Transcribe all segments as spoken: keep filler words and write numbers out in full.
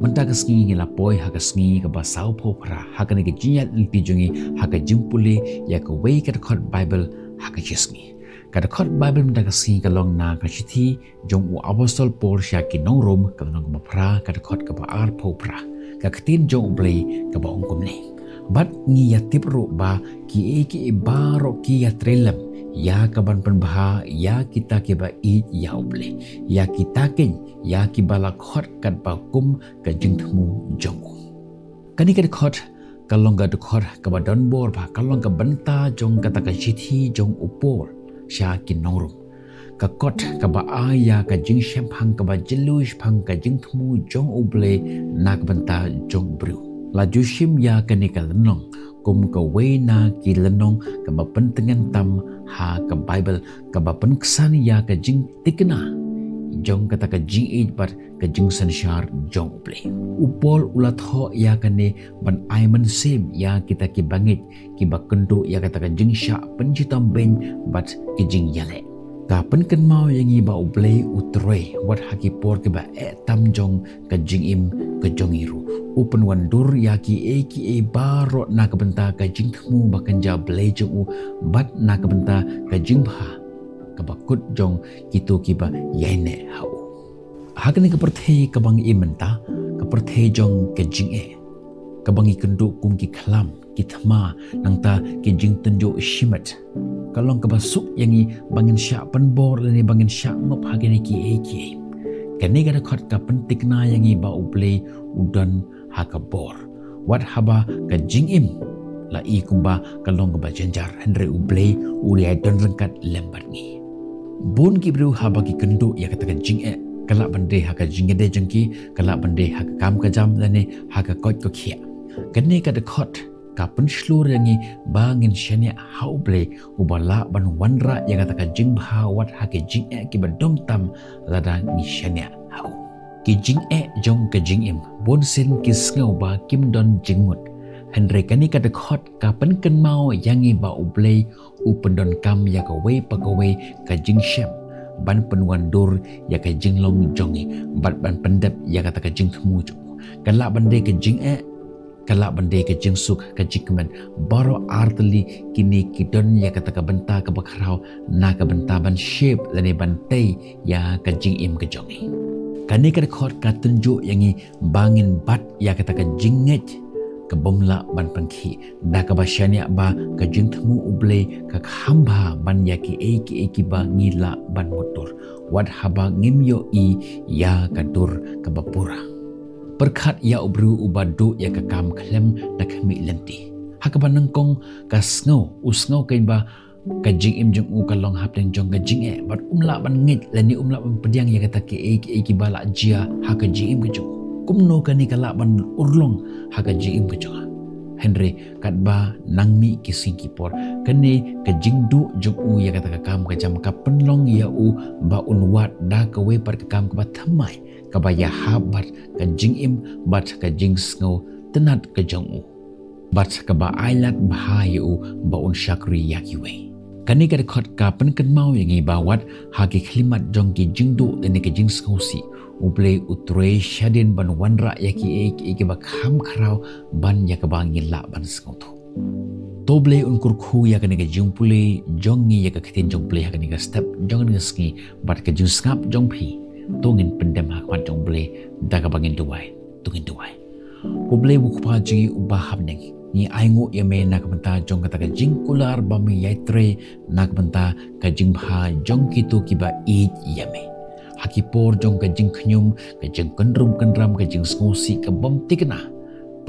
Mynta ka sngi ngi la poi ha ka sngi kaba sawphew phra ha kane ka jingïaid lynti jong ngi ha ka jingpule ïa kawei ka dkhot Baibl ha ka shi sngi. Ka dkhot Baibl mynta ka sngi ka long na ka shithi jong u Apostol Paul sha ki nong Rom, ka lynnong kaba phra, ka dkhot kaba arphew phra. Ka ktien jong U Blei kaba ong kumne: Bad ngi ïa tip ruh ba kiei kiei baroh ki ïatrei lem ïa kaban pynbha ïa kita kiba ïeit ïa U Blei, ïa kita keiñ ïa kiba la khot katba kum ka jingthmu jong u. Kane ka dkhot ka long ka dkhot kaba don bor bha, ka long ka bynta jong kata ka shithi jong u Paul sha ki nong Rom. Ka kot kaba ai ïa ka jingshemphang kaba jylliew shaphang ka jingthmu jong U Blei na ka bynta jong u briew. La ju shim ïa kane ka lynnong kum kawei na ki lynnong kaba pyntngen tam ha ka Baibl, kaba pynksan ïa ka jingtikna jong kata ka jingïeit bad ka jingsynshar jong U Blei. U Paul u la thoh ïa kane ban ai mynsiem ïa kita kiba ngeit, kiba kynduh ïa kata ka jingshah pynshitom beiñ bad ka jingïaleh. Ka pynkynmaw ïa ngi ba U Blei u trei wat ha ki por kiba eh tam jong ka jingim ka jong ngi ruh. U pynwandur ïa kiei kiei baroh na ka bynta ka jingthmu ba kynja Blei jong u bad na ka bynta ka jingbha kaba kut jong kito kiba ïaineh ha u. Ha kane ka pyrthei kaba ngi im mynta, ka pyrthei jong ka jingeh, kaba ngi kynduh kum ki khlam, ki thma, nangta ki jingtynjuh shimet, ka long kaba suk ïa ngi ba ngin shah pynbor lane ba ngin shah ngop ha kine kiei kiei. Kane ka dkhot ka pyntikna ïa ngi ba U Blei u don ha ka bor. Wat haba ka jingim la i kumba ka long kaba jynjar, hynrei U Blei u ïai don ryngkat lem bad ngi. Bun ki briew haba ki kynduh ïa kata ka jingeh, ka lah ban dei ha ka jingïadei jong ki, ka lah ban dei ha ka kam ka jam lane ha ka koit ka khiah. Kane ka dkhot ka pynshlur ïa ngi ba ngin shaniah ha U Blei uba lah ban wanrah ïa kata ka jingbha wat ha ki jingeh kiba dom tam lada ngi shaniah ha u. Ki jingeh jong ka jingim bun sien ki sngew ba kim don jingmut. Hynrei kane ka dkhot ka pynkynmaw ïa ngi ba U Blei u pyndonkam ïa kawei pa kawei ka jingshem ban pynwandur ïa ka jinglong jong ngi bad ban pyndep ïa kata ka jingthmu jong u. Ka lah ban dei ka jingeh, ka lah ban dei ka jingsuk, ka jingkmen, baroh artylli kine ki don ïa kata ka bynta kaba khraw na ka bynta ban shape lane ban tei ïa ka jingim ka jong ngi. Kane ka dkhot ka tynjuh ïa ngi ba ngin bat ïa kata ka jingngeit ka bym lah ban pynkhih da kaba shaniah ba ka jingthmu U Blei ka kham bha ban ïa kiei kiei kiba ngi lah ban mutdur wat haba ngim ïohi ïa ka dur kaba pura. Pyrkhat ïa u briew uba duh ïa ka kam khlem da khmih lynti. Ha kaba nyngkong ka sngew, u sngew kein ba ka jingim jong u ka long hapdeng jong ka jingeh bad um lah ban ngeit lane um lah ban pdiang ïa kata kiei kiei kiba la jia ha ka jingim ka jong u. Kumno kane ka lah ban urlong ha ka jingim ka jong u? Hynrei katba nang mih ki sngi ki por, kane ka jingduh jong u ïa kata ka kam ka jam ka pynlong ïa u ba un wad da kawei pat ka kam kaba thymmai, kaba ïahap bad ka jingim bad ka jingsngew tynnat ka jong u, bad kaba ailad bha ïa u ba un shakri ïa kiwei. Kane ka dkhot ka pynkynmaw ïa ngi ba wat ha ki khyllipmat jong ki jingduh lane ka jingsngewsih, U Blei u trei shadien ban wanrah ïa kiei kiei kiba kham khraw ban ïa kaba ngi lah ban sngewthuh. To U Blei un kyrkhu ïa kane ka jingpule jong ngi ïa ka ktien jong U Blei ha kane ka step jong kane ka sngi bad ka jingsngap jong phi. To ngin pyndem ha khmat jong U Blei da kaba ngin duwai. To ngin duwai. Ko Blei U Kpa jong ngi uba ha bneng, ngi ainguh ïa me na ka bynta jong kata ka jingkular ba me ïai trei na ka bynta ka jingbha jong kito kiba ïeit ïa me. Ha ki por jong ka jingkhñium, ka jingkynrum kynram, ka jingsngewsih ka bym thikna,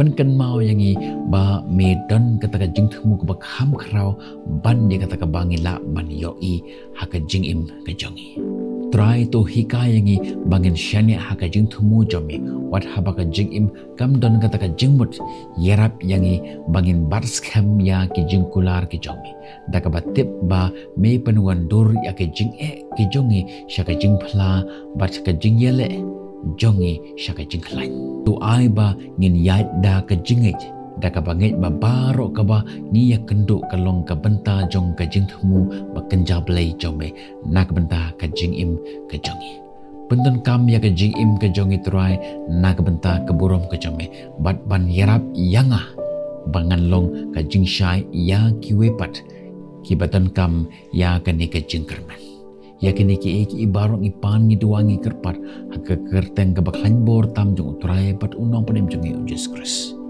pynkynmaw ïa ngi ba me don kata ka jingthmu kaba kham khraw ban ïa kata kaba ngi lah ban ïohi ha ka jingim ka jong ngi. Trai to hikai ïa ngi ba ngin shaniah ha ka jingthmu jong me wat haba ka jingim kam don kata ka jingmut. Ïarap ïa ngi ba ngin bat skhem ïa ki jingkular ki jong me da kaba tip ba me pynwandur ïa ka jingeh ka jong ngi sha ka jingphla bad ka jingïaleh jong ngi sha ka jingkhlaiñ. To ai ba ngin ïaid da ka jingngeit da kaba ngeit ba baroh kaba ngi ïakynduh ka long ka bynta jong ka jingthmu ba kynja Blei jong me na ka bynta ka jingim ka jong ngi. Pyndonkam ïa ka jingim ka jong i Trai na ka bynta ka burom ka jong me, bad ban ïarap ïa nga ba ngan long ka jingshai ïa kiwei pat kiba donkam ïa kane ka jingkyrmen. Ïa kine kiei kiei baroh ngi pan, ngi duwai, ngi kyrpad ha ka kyrteng kaba khlaiñ bor tam jong u Trai bad u Nongpynim jong ngi, u Jisu Khrist.